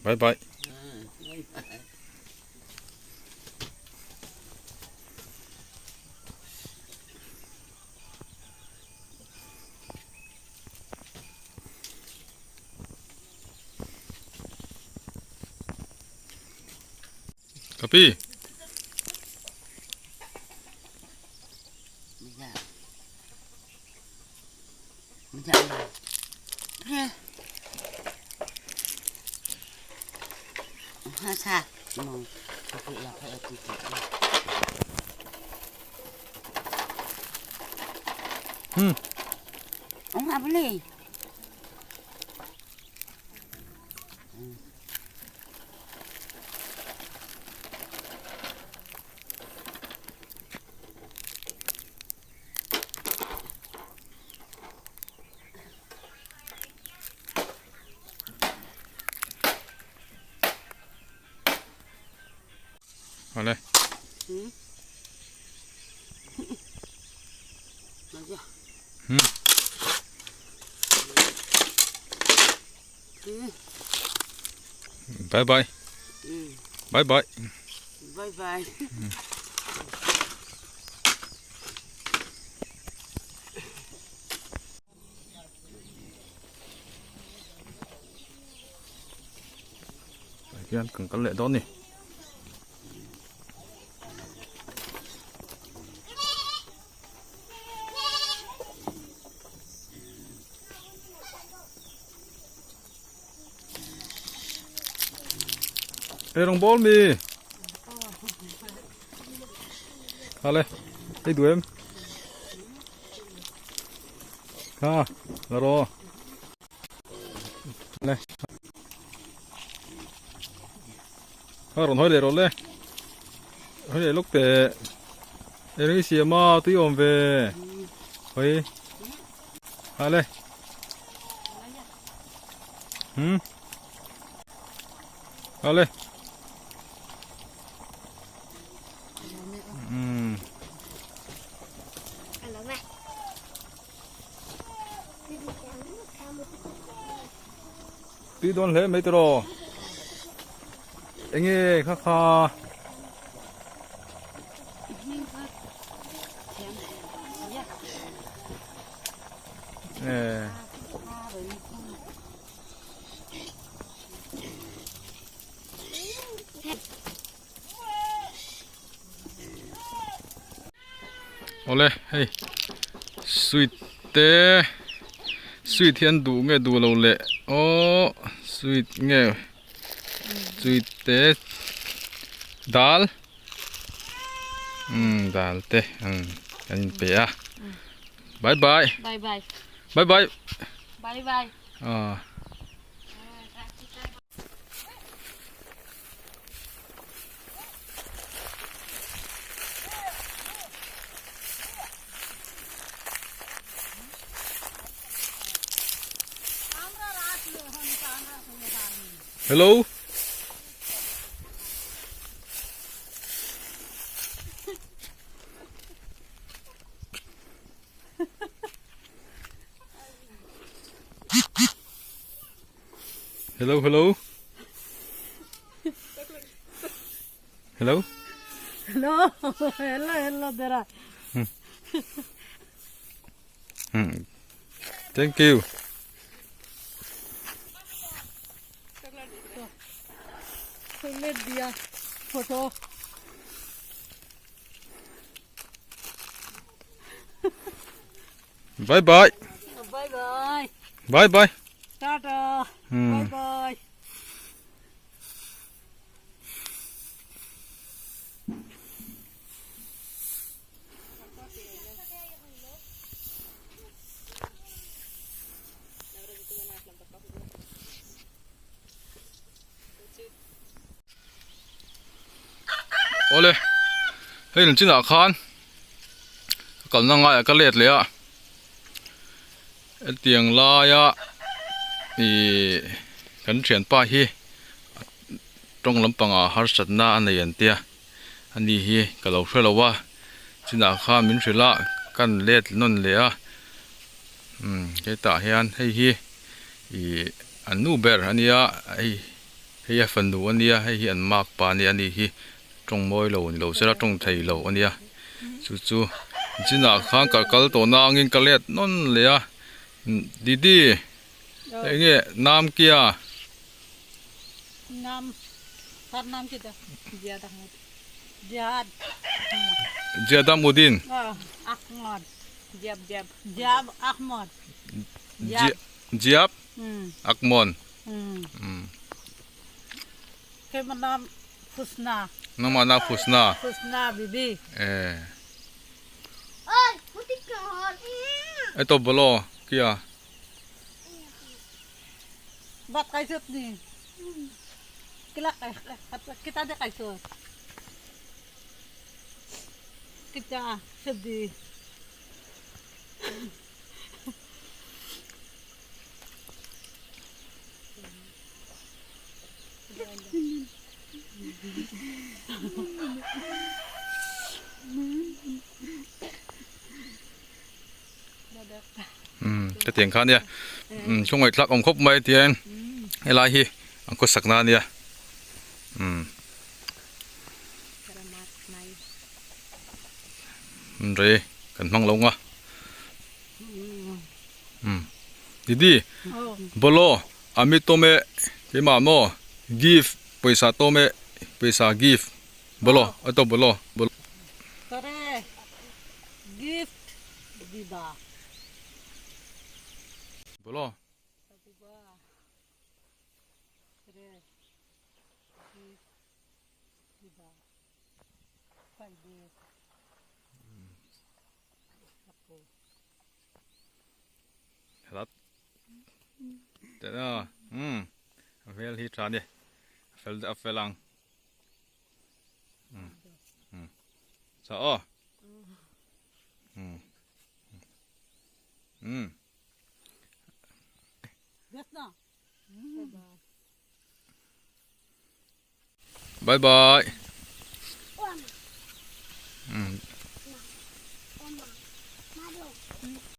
Bye bye. Ka pi. Awle. Bye bye. Bye bye. Bye bye. Hian kan kal leh dawn ni. Ei rawng bawl mi. Kha le. Ei duh em. Kha la rawh. Le. Kha rawn hawi leh rawh le. Hawi leh lawk teh. Ei rawng i siam a tui awm ve. Hawi. Kha le. Hmm. Kha le. Hmm. Tui dawn hle mai tiraw. Enge kha kha. Awle hei sweet te sweet hi an duh nge duh lo le aw sweet nge sweet te dal umm dal te umm an inpe a bye bye bye bye bye bye bye bye ah. Hello. Hello hello. Hello. Hello hello hello dera. Thank you. Chocolate diya photo. Bye bye. Bye bye. Bye bye. Tata. Bye bye. Awle hei lam chinah khan ka kalna ngaiah ka let leh a hetiang laia ihh kan thianpa hi tawng lampangah harsatna a nei an tia ani hi ka lo hre lo a. Chinah khan min hrilh a kan let nawn leh a umm hetah hian hei hi ih an nu ber a nia hei hei a fanu a nia hei hi an mak pa a nia ani hi tawng mawi lo ni lo sela tawng thei lo a nia chu chu chinah khan ka kal tawh na angin ka let nawn leh a didi eng nge nam kia. Jadam Udin. Jiab Akmon. Nangmah na Husna. Eh. Eto bolo kia. Ka tiang kha ania khawngaih thlak awm khawp mai tiang helai hi an khawsak na ania rei kan hmang lo nga didi bolo ami tawm e keimah maw gift pawisa tawm e pawisa gift bolo a tawp bolo. Gift diba. Bolo. Re. Gift diba. Friday. Ako. Rat. Tena. Hmm. A hmel hi tha ni. A fel a fel ang. Hmm. Hmm. Sa aw. Bye bye.